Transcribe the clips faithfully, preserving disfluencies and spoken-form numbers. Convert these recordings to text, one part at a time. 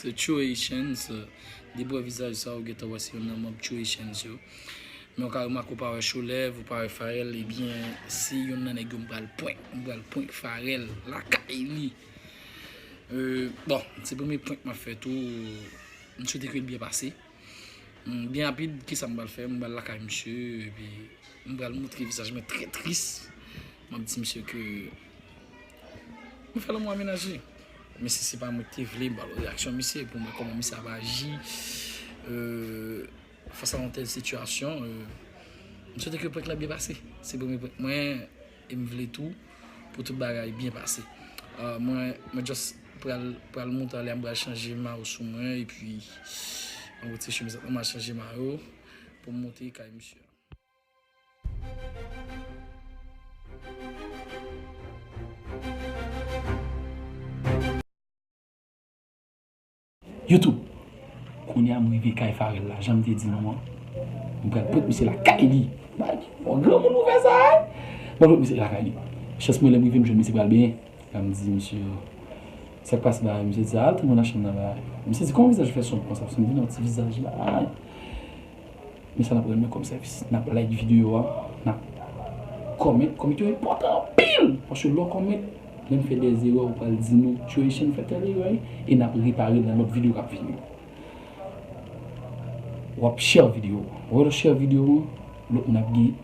The True Haitians, euh, depi w wè vizaj sa, ou gentan wè se youn nan manm True Haitians yo. Men ou ka remake ou pa wè Sholev, ou pa wè Pharrell, ebyen, se youn nan nèg yo m pral prank, m pral prank Pharrell, lakay li. Euh, bon, se premye prank m ap fè tou, m swete ke l byen pase. Hmm, byen rapid, kisa m pral fè? M pral lakay misye, epi m pral montre vizaj mwen trè tris. M ap di misye ke m fè lanmou a menaj li. Men si se pa mwen ki te vle, m pral wè reyaksyon misye, pou m wè kòman misye ap aji, euh, fas a yon tèl sitiyasyon. Euh, m swete ke prank la byen pase. Se premye prank mwen, e m vle tou pou tout bagay byen pase. Ah, mwen, mwen just pral, pral monte anlè, m pral chanje mayo sou mwen, epi mwen retire chemiz la, m al chanje mayo pou m monte kay misye. YouTube. Kounye a m rive kay Pharrell la, jan m te di nou an. M pral prank misye lakay li. Bay, bon, granmoun ou fè sa, wi. M pral prank misye lakay li. Chans mwen, lè m rive, m jwenn misye pral benyen. Lè m di misye, sa k pase la, misye di, al tann mwen nan chanm nan la. Misye di, kòman vizaj ou fè sonb konsa? Paske m vin yon ti vizaj la. Men sa n ap rann mwen kòm sèvis. N ap like videyo a, n ap comment. Comment yo enpòtan anpil. Paske lè w comment, lè n fè de erè, ou pral di nou, True Haitian fè tèl erè, e n ap repare l nan lòt videyo k ap vini yo. W ap share videyo a. Ou wè lè w share videyo a, lòt moun ap gen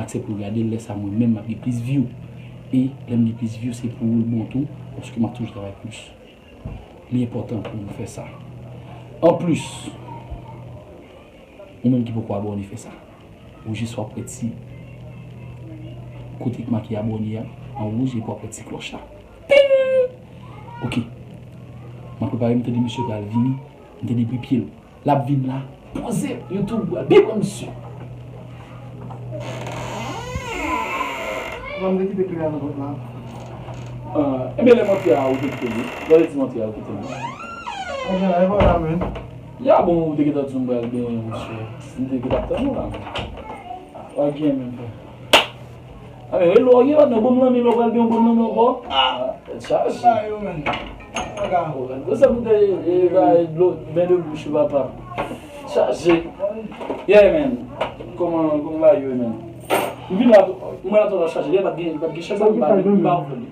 aksè pou yo gade l, lè sa mwen menm m ap gen plis view. E lè m gen plis view, se pou ou l bon tou, paske m ap toujou travay plis. Li enpòtan pou nou fè sa. Anplis, ou menm ki poko abòne, fè sa. Ou jis w ap wè ti kote k make abòne a, an wouj, epi w ap wè ti klòch la. Ting! Ok. M ap prepare m, tande misye pral vini, m tande bri pye l. L ap vin la. Poze YouTube, w ap byen pran misye. Mwen, m te kite kle a nan pòt la. Ah, ebyen, lè m antre a, ou te kite li. Lè w te di m antre a, ou kite li. Ebyen, la, e pa la, men. Ya bon, ou te gentan di m pral benyen, mesye. M te gentan tann ou la. Pa gen menm, frè. A, men, e lò, gen patnè, bon, m nan men, lò, pral benyen, bon, m nan men ankò. Ah, tèt chaje. Sa yo, men. Gwo sa boutèy, e, e, dlo, ben de bouch, papa. Chaje. Yeah, man. Kòman, kòman bagay yo ye, man? M vin la, m wè la, tò la chaje. Yeah, pa t gen, pa t gen chèz la, m ba, m ba ou vle.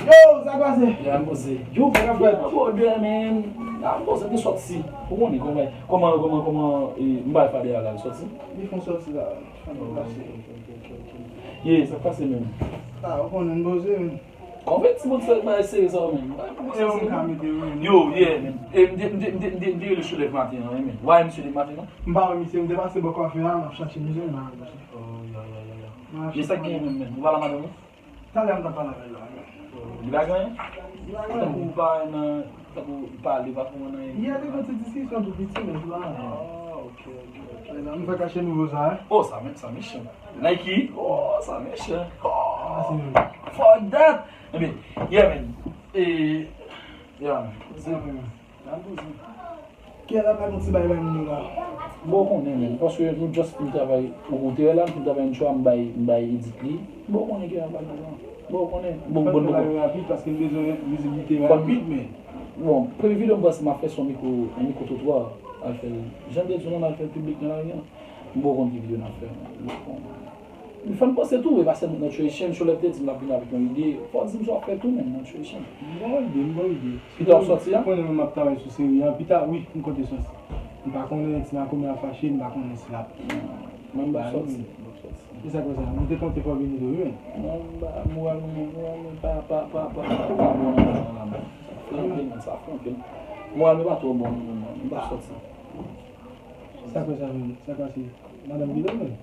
Yo, sa k pase? Yeah, m poze. Yo, sa k ap fèt? Yo, man. Ah, m poze, m te sòti. Ou konnen, kòman, kòman, kòman, kòman, e, m bay fade a la, l sòti? Li fè yon sòti la. Fè yon pase. Ok, ok, ok, ok. Yeah, sa k pase menm? Ah, ou konnen, m poze, men. Konvèti moun fè bagay serye sa ou menm. E ou m ka mete wi. Yo, yeah, man. E m te, m te, m te, m te, m te rele Sholev maten an, wi, man. Ou pa wè misye depi maten an? M pa wè misye, m te pase bò kwafe a, m ap chache misye, m pa wè misye. Oh, ya, ya, ya, ya. Men sa k gen menm, man? Ou pale a madanm ou? Talè a m t ap pale avè l la, man. Li pa gen anyen? Li pa gen anyen. Tankou ou pa nan, tankou li pale, pa fè mwen anyen. Yè te gen yon ti diskisyon tou piti, men li pa gen anyen. Ah, ok, ok, ok. M fè kache nouvo sa, wi. Oh, sa, men, sa mechan. Nike? Oh, sa mechan. Oh, fuck that! Ebyen, yeah, man. E, yeah, man. Kè la pa gon ti bay bay moun yo la. Bon, ou konnen, men. Paske nou just fin travay ou kote la, nou fin travay yon chwa, m bay, m bay Edith li. Bon, ou konnen kè la pa gen la. Bon, ou konnen. Bon, bon, bon. Fò n fè bagay rapid paske n bezwen vizibilite rapid, men. Bon, premye videyo m panse m ap fè se yon mikwo, yon mikwo twotwa. Al fè l. Jan m te di w lan, al fè l piblik nan lari an. M poko konn ki videyo n ap fè. M fè m panse tou, e pa sèlman nan True Haitian, Sholev te di m l ap vin avèk yon ide. Fò w di m sa w ap fè tou, menm nan True Haitian. M ba w ide, m ba w ide. Pita w sòti a? Konnen mwen m ap travay sou seri an. Pita, wi, m konte sòti. M pa konnen si Makomè ap fache, m pa konnen si l ap. Mwen m p ap sòti, m p ap sòti. E sa konsa, m te konte fò w vini tou, wi, men. Non, m pa, moral mwen, moral mwen pa, pa, pa, pa, pa, pa bon nan moral la, non. Frank, men, sa frank, men. Moral mwen pa twò bon nan moman, m p ap sòti. Sa konsa, men, sa pase. Madanm Bilo, men.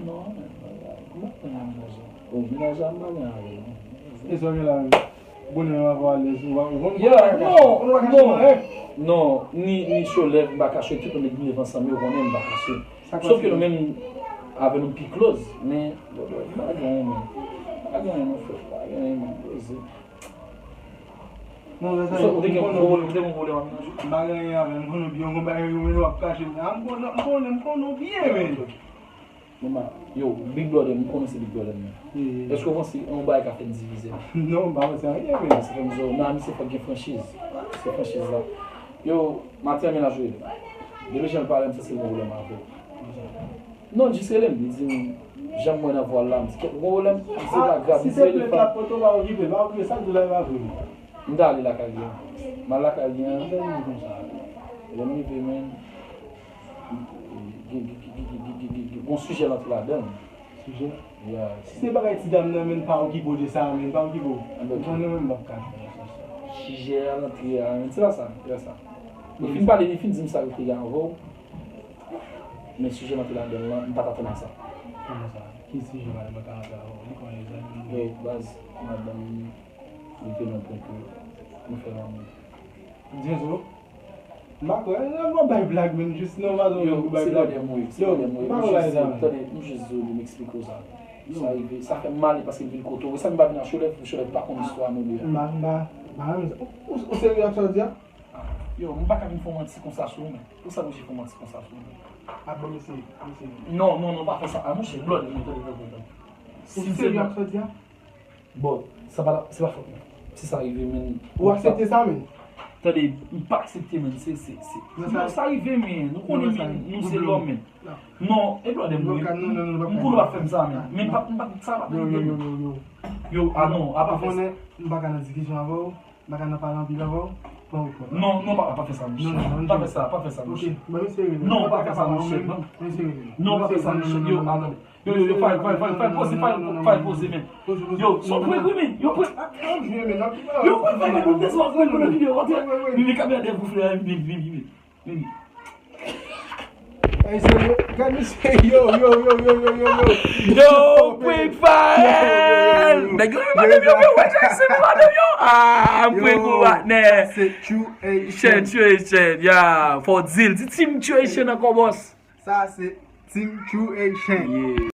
Non, men, m pa gen anyen avè l. O, menaj la, m pa gen anyen avè l, non. E sa w gen la menm? Bonè m ap alèz, ou pa, ou konn, ou pa kache, ou konn ou pa kache nan règ. Non, ni, ni Sholev, m pa kache, tout moun ki leve ansanm yo konnen m pa kache. Sof ke nou menm, avè nou pi close, men, m pa gen anyen, men. M pa gen anyen, non, frè, m pa gen anyen, men, poze. Non, lè sa, ou te gen yon pwoblèm, ou te gen yon pwoblèm ak menaj ou? M pa gen anyen avè l, m konnen w byen, yon bagay ou menm w ap kache m nan. M konnen, m konnen, m konnen w byen, men. Mama, yo, Big Brother, m konnen se Big Brother m nan. Èske w panse yon bagay ka fè n divize? Non, m pa panse anyen, men. Sa fè m di w, nan misye fòk gen franchiz. Se franchiz la. Yo, Matya, mennaj ou rele. Depi jan l pale, m santi l gen pwoblèm avè w. Non, l jis rele m, li di m, jan m wè nan vwa l la, m di, kèt, ou gen pwoblèm? M di, se pa grav, m di, se plent la pote, pa okipe, pa okipe, sa l di w la, e pa vre. M t ale lakay li an. M al lakay li an. Lè m rive, men, gen, gen, gen, gen, gen, gen, gen yon sijè l antre ladan l. Sijè? Yeah. Si se bagay ti dam nan, men, pa okipe w de sa, men, pa okipe w. Ou konnen menm m p ap ka jwe nan sans sa. Sijè a l antre a, men, se pa sa, se pa sa. Li fin pale, li fin di m sa yo te gen avè w. Men sijè l antre ladan l lan, m pa t atann a sa. Kòman sa? Ki sijè madanm nan ka antre avè w? Li konnen sa, li... Yo, baz, madanm m, li te nan pwen ke nou fè lanmou. Diezo, m pa kwè, m ap bay blag, men jis non, madanm ou bay blag. Yo, se lè m ri, se lè m ri. Yo, m pa kwè bagay sa, men. Tande, m jis di w, m eksplike w sa. Sa rive, sa fè m mal, paske m vin kote w. E sa m pa vin a Cholè, pou Cholè pa konn istwa nou de a. M pa, m pa, m pa renmen sa. Ou, ou, ou serye ak sa w di a? Yo, m pa ka vin fè w manti konsa sou ou, men. Pou sa, mwen, fè w manti konsa sou ou, men. A bon, mesye, mesye. Non, non, non, pa fè sa. A, monchè, blòd, mwen, tande, tande, tande. Ou serye ak sa w di a? Bon, sa pa, se pa fòt mwen. Si sa rive, men. Ou aksepte sa, men? Tande, m pa aksepte, men. Se, se, se. Yo, sa rive, men. Nou konnen, men, nou se lòm, men. Non, e blòdè m wi. M konnen w ap fè m sa, men. Men m pa, m pa, sa pa yo, yo, yo, yo, yo. Yo, a non, a pa fè sa. Ou konnen, m pa ka nan diskisyon avè w, m pa ka nan pale anpil avè w. Pran ou pran. Non, non, pa, pa fè sa, monchè. Non, non, pa fè sa, pa fè sa, monchè. Ok, ban misye rele. Non, pa fè sa, monchè. Non, pa fè sa, monchè. Yo, a tande. Yo, yo, yo, fay, fay, fay, fay, poze, fay, fay, poze, men. Yo, son prank wi, men. Yo prank. Yo prank, fay, fay, poze, fay, poze, men. Vini, kamera dèyè pou frè, vini, vini, vini. Vini. Ey, serye? Gad misye, yo, yo, yo. Yo, prank fire! Nèg yo, yo, yo, yo, yo, yo, yo, yo, yo, ah, prank ou, patnè. Se True Haitian. True Haitian, yeah. Fò w di l, di Team True Haitian ankò, boss. Sa se Team True Haitian. Yeah.